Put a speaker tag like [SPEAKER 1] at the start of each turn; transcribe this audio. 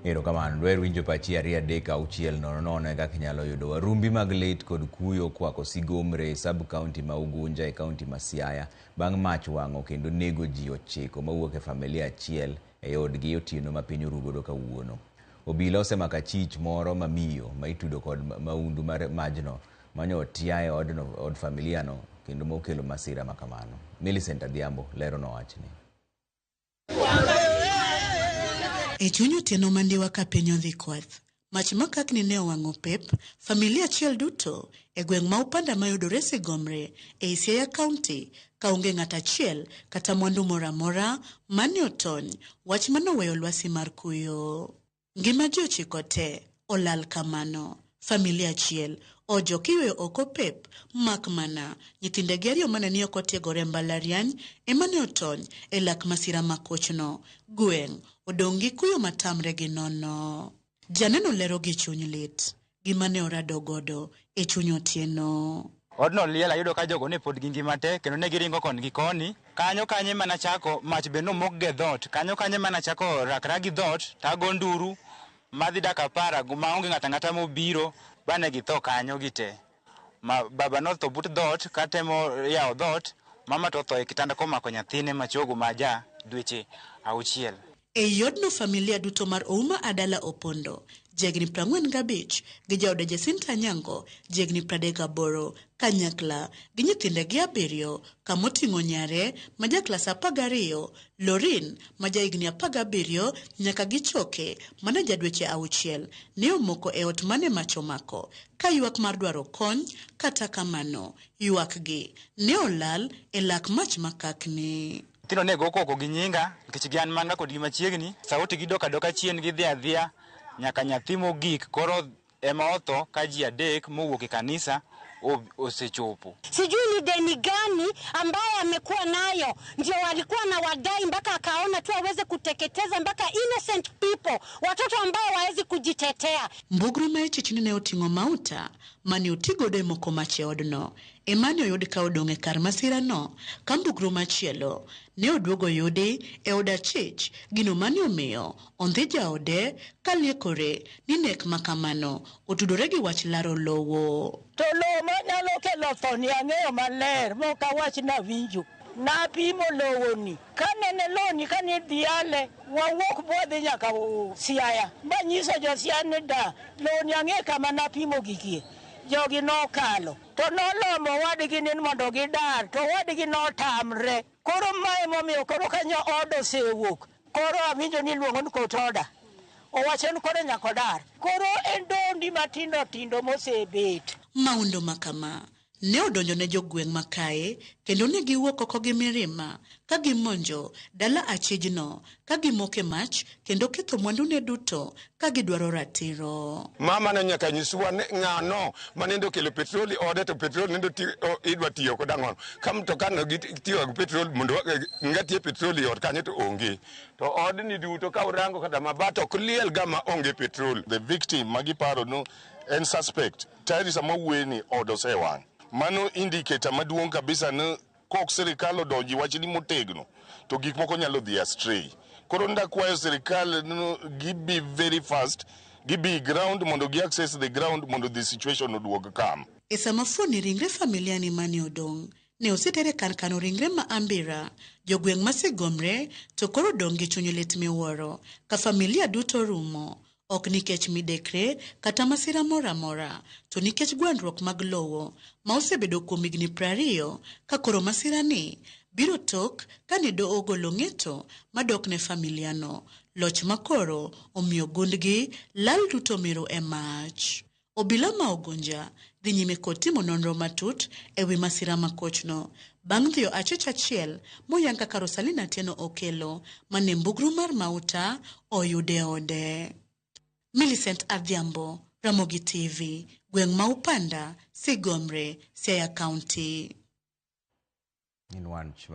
[SPEAKER 1] Erokamano. Dwaher winjo pachi 2 3 6 0 0 e kaka inyalo yudowa. Rumbi mag lit kod kuyo okwako Sigomre e sub county ma Ugunja e kaunti ma Siaya bang' mach wang'o kendo nego ji 9 mawuok e familia achiel e odgi otieno ma piny orugodo kawuono. Obila osemako achich moro ma miyo ma itudo kod maundu mar majno manyo otia e odno, od familia no kendo mokelo masira makamano. Millicent Adhiambo lero no wachni.
[SPEAKER 2] E chuny otieno mandiwa ka piny odhi kwath, mach makakni ne owang'o pep familia achiel duto e gweng' ma Upanda mayudore Sigomre ei Siaya County kaonge ng'at achiel kata mwandu moro amora mane otony, wach manoweyo lwasi mar kuyo. Ngima ji 9 te olal kamano. Familia achiel ojok iyweyo oko pep mak mana nyithindegi 2 mane ni oko tiegore mbalariany ema ne otony e lak masira makochno. Gweng' odong' gi kuyo matamre gi nono. Janeno lero gi chuny lit gima ne orado godo e chuny otieno.
[SPEAKER 3] Odno liel ayudo ka jogo ne pod gingima te kendo ne giringo koni gi koni. Kanyo kanyo ema nachako mach be nomok ge dhoot. Kanyo kanyo ema nachako rakra gi dhoot tago nduru madhi dak apara maonge ng'ato ang'ata mobiro bane githo kanyo gite. Ma baba notho but dhoot katemo yawo dhoot, mama to otho e kitanda komako nyathine machogo ma ja dweche 6.
[SPEAKER 2] Ei odno familia duto mar Ouma Adala Opondo, jahigni 45, gi jaode Jacinta Anyango, jahigni 38, kanyakla gi nyithindegi 7 kamoting'o nyare ma ja klas 12, Lorin ma jahigni 17 nyaka gi choke mane ja dweche 6 ne omoko e ot mane mach omako ka ywak mar dwaro kony kata kamano ywakgi ne olal e lak mach makakni.
[SPEAKER 3] Nyithindo ne go koko gi nyinga nikech gin mana kodgi machiegni. Sauti gidok adoka chien gidhi adhiya nyaka nyathi mogik koro ema otho ka ji 3 mowuok e kanisa osechopo.
[SPEAKER 4] Sijui ni deni gani ambaye amekuwa nayo, ndio walikuwa na wadai mpaka akaona tu aweze kuteketeza mpaka innocent people, watoto ambao hawawezi kujitetea.
[SPEAKER 2] Mbugru ma ichich ni ne oting'o mauta mane otigodo e moko mach e odno ema ne oyud ka odong' e kar masirano ka mbugru machielo ne oduogo yudi e od achich gino mane omiyo ondhi jaode kaliekore ni nek makamano otudore gi wach laro lowo.
[SPEAKER 5] To lowo manyalo kelo tho ni ang'eyo maler mok awach nawinjo. Napimo lowoni kanene lowoni kane dhiale wawuok bwadhi nyaka Siaya manyiso jo Siaya ni da lowoni ang'e kama napimo gikie. Jogi nokalo to nolomo wadgi ni mondo gidar to wadgi notamre. Koro mae momiyo koro kanyo od osewuok. Koro awinjo ni iluongo ni court order. Owacho ni koro nyaka odar. Koro en dondi matindo tindo mosebet.
[SPEAKER 2] Maundo makama ne odonjo ne jogweng' makae kendo ne giwuok oko gi mirima ka gimonjo dala achijno ka gimoke mach kendo ketho mwandune duto ka gidwaro ratiro.
[SPEAKER 6] Mama ne nyaka nyiswa ni ng'ano manende okelo petrol e ode to petrol nende idwa tiyo kod ang'ono. Ka mtoka no gitiyo gi petrol mondo ng'atie petrol e ot kanyo to onge. To odni duto ka urango kata mabat ok liel ga ma onge petrol.
[SPEAKER 7] The victim magiparo no en suspect tayari sama wuoye od osewang'. Mano indicator maduong' kabisa ni kok sirikal odonji wachni motegno to gik moko nyalo dhi astray. Koro ndakwayo sirikal no gibi very fast gibi ground mondo gi access the ground mondo the situation oduog calm.
[SPEAKER 2] E sama fuoni ringre familia ni mane odong' ne osetere kar kano ringre ma Ambira, jogweng' ma Sigomre to koro odong' gi chuny lit miwuoro ka familia duto rumo ok nikech midekre kata masira moro amora to nikech gwandruok mag lowo ma osebedo kuom higni 20 ka koro masira ni biro tok kane doho ogolo ng'eto madok ne familia no loch makoro omiyo gundgi lal duto miru e mach. Obila ma Ugunja dhi nyime kod timo nonro matut e wi masira makochno bang' dhiyo achich achiel moyang kaka Rosalina Atieno Okelo mane mbugru mar mauta oyude ode. Millicent Adhiambo, Ramogi TV, gweng' ma Upanda, Sigomre, Siaya County.
[SPEAKER 1] In wach